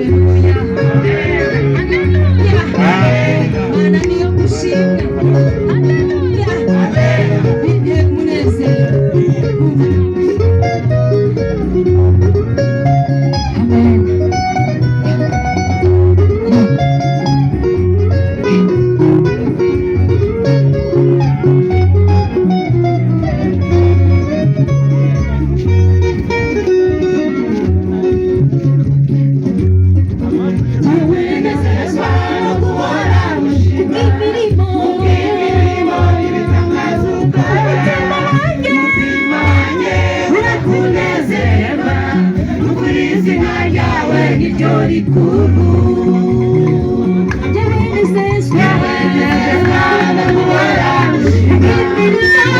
Haleluya. Haleluya. Mana niyo gushimwa. Haleluya. Bigiye umunezero. Amen. Tunezezwa no guhora Kubw'imirimo. imirimo n'ibitangaza ukora. Umutima wanjye. Umutima wanjye urakunezerwa, n'ukuri izina ryawe niryo rikuru. Njyewe nezezwa. Tunezezwa no guhora Kubw'imirimo.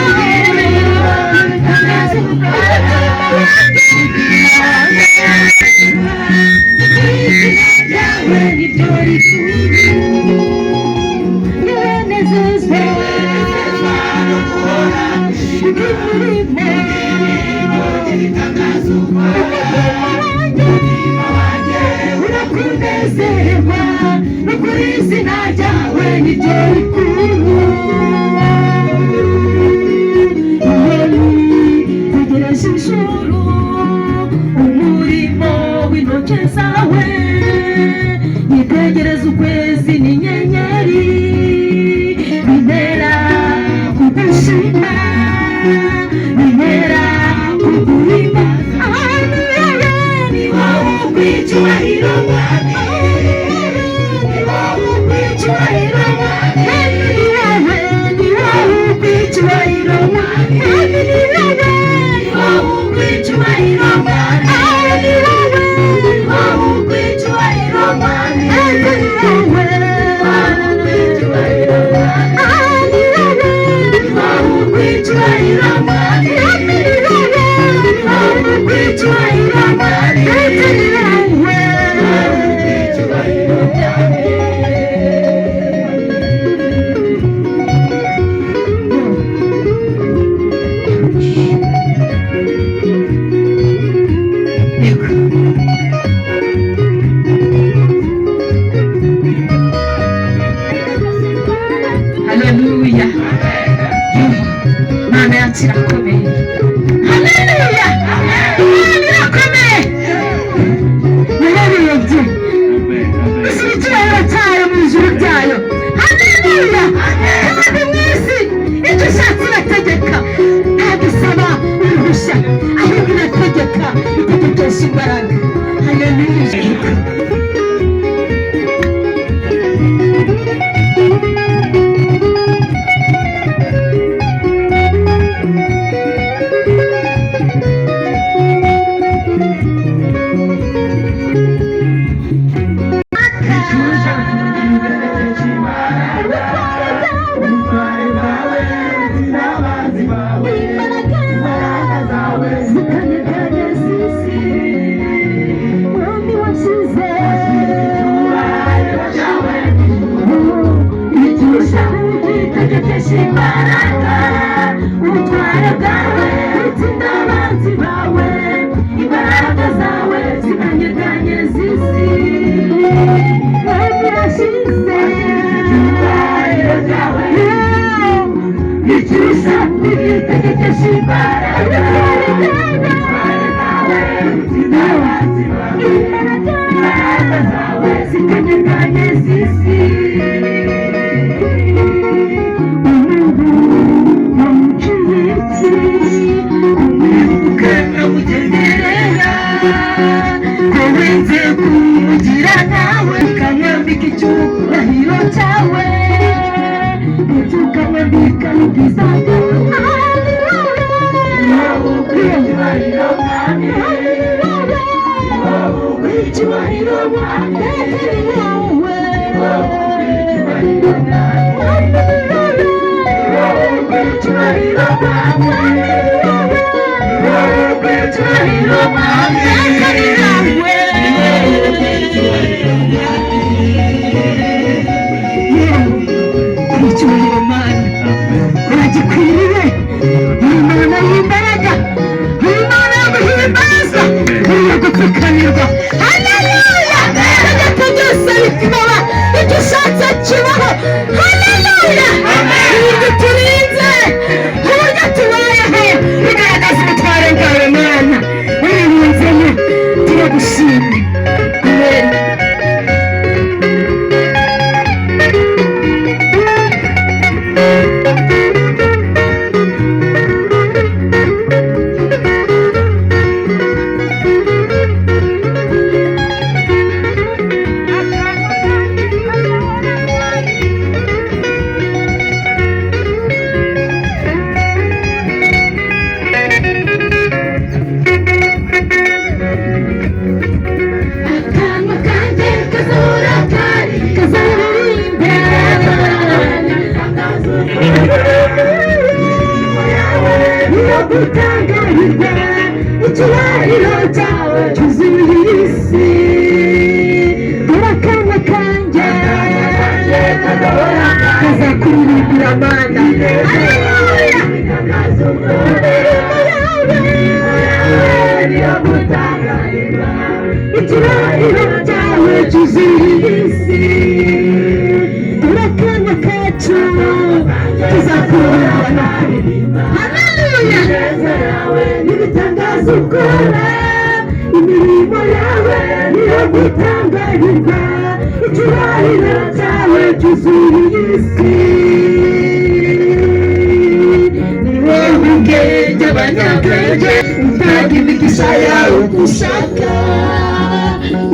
imirimo n'ibitangaza ukora. Umutima wanjye. N'ukuri izina ryawe niryo rikuru. Njyewe nezezwa. Tunezezwa no guhora Kubw'imirimo. imirimo n'ibitangaza ukora. Umutima wanjye. Umutima wanjye urakunezerwa, n'ukuri izina ryawe niryo rikuru. Tegereje ijuru, umurimo w'intoki zawe, nitegereza ukwezi n'inyenyeri, bintera kugushima, bintera kuguhimba. Ni wowe ukwiye icyubahiro, Mwami. Ni wowe ukwiye icyubahiro, Mwami. Ni wowe ukwiye icyubahiro, Mwami. Ni wowe ukwiye icyubahiro, Mwami. Ni wowe. Ni wowe ukwiye icyubahiro, Mwami. Ni wowe. Ni wowe ukwiye icyubahiro, Mwami. Ni wowe. Ni wowe ukwiye icyubahiro, Mwami. Ni wowe. Ni wowe ukwiye icyubahiro, Mwami. Ni wowe. Ni wowe ukwiye icyubahiro, Mwami. Haleluya. Mana yacu irakomeye. Haleluya. Imana irakomeye. Nararebye ishyira icyubahiro cyayo mu ijuru ryayo. Haleluya. Kandi mu isi icyo ushatse irategeka, ntabwo isaba uruhushya, ahubwo irategeka, itegekesha imbaraga. Haleluya. Ubutware bwawe butsinda abanzi bawe, imbaraga zawe zikanyeganyeza isi. Mwami, washyize icyubahiro cyawe ikirusha kugitegekesha imbaraga. Ubutware bwawe butsinda abanzi bawe, imbaraga zawe zikanyeganyeza isi. Mwami, washyize icyubahiro cyawe ikirusha kugitegekesha imbaraga. Ubutware bwawe butsinda abanzi bawe, imbaraga zawe zikanyeganyeza isi. Umuntu wamuciye iki kumwibuka ukamugenderera, ko wenze kumugira nawe, ukamwambika icyubahiro cyawe, ndetse ukamwambika n'ubwiza bwawe. Wowe ukwiye icyubahiro, Mwami. Wowe ukwiye icyubahiro, Mwami. Wowe ukwiye icyubahiro, Mwami. Wowe ukwiye icyubahiro, Mwami. Wowe ukwiye icyubahiro, Mwami. Wowe ukwiye icyubahiro, Mwami. Icyubahiro, Mana, uragikwiriye. Imana y'imbaraga, Imana yo guhimbaza, iyo gupfukamirwa. Haleluya. cyuzuye isi. Dore akanwa kanjye kazakuririmbira Mana. Haleluya. Imirimo yawe niyo gutangarirwa, icyubahiro cyawe cyuzuye isi. Dore akanwa kacu tuzakuririmbira. Haleluya. N'ibitangaza ukora, imirimo yawe niyo gutangarirwa, icyubahiro cyawe cyuzuye isi. Ni wowe ubwenge abanyabwenge, utanga imigisha yawe uko ushaka.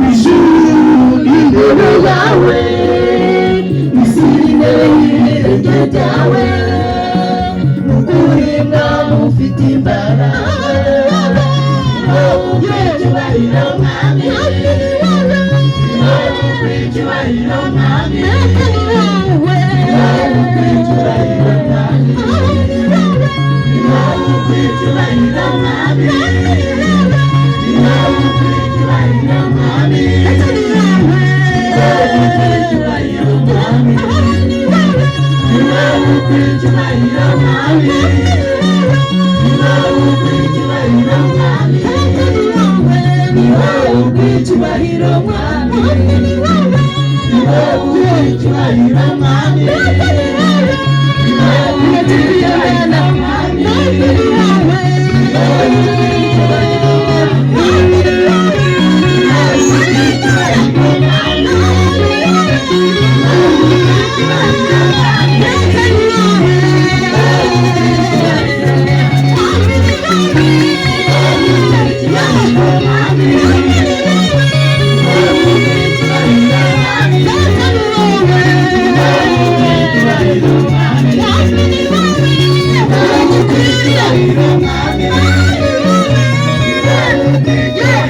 Ijuru ni intebe yawe, isi ni intebe y'ibirenge byawe. Ni ukuri Mwami ufite imbaraga, wowe ukwiye icyubahiro Mwami, wowe ukwiye icyubahiro Mwami, wowe ukwiye icyubahiro Mwami, wowe ukwiye icyubahiro Mwami, wowe ukwiye icyubahiro Mwami, wowe ukwiye icyubahiro Mwami, wowe ukwiye icyubahiro Mwami, wowe ukwiye icyubahiro Mwami, wowe ukwiye icyubahiro Mwami, wowe ukwiye icyubahiro Mwami, wowe ukwiye icyubahiro Mwami, wowe ukwiye icyubahiro Mwami, wowe ukwiye icyubahiro Mwami, wowe ukwiye icyubahiro Mwami, wowe ukwiye icyubahiro Mwami, wowe ukwiye icyubahiro Mwami, wowe ukwiye icyubahiro Mwami, wowe ukwiye icyubahiro Mwami, wowe ukwiye icyubahiro Mwami, wowe ukwiye.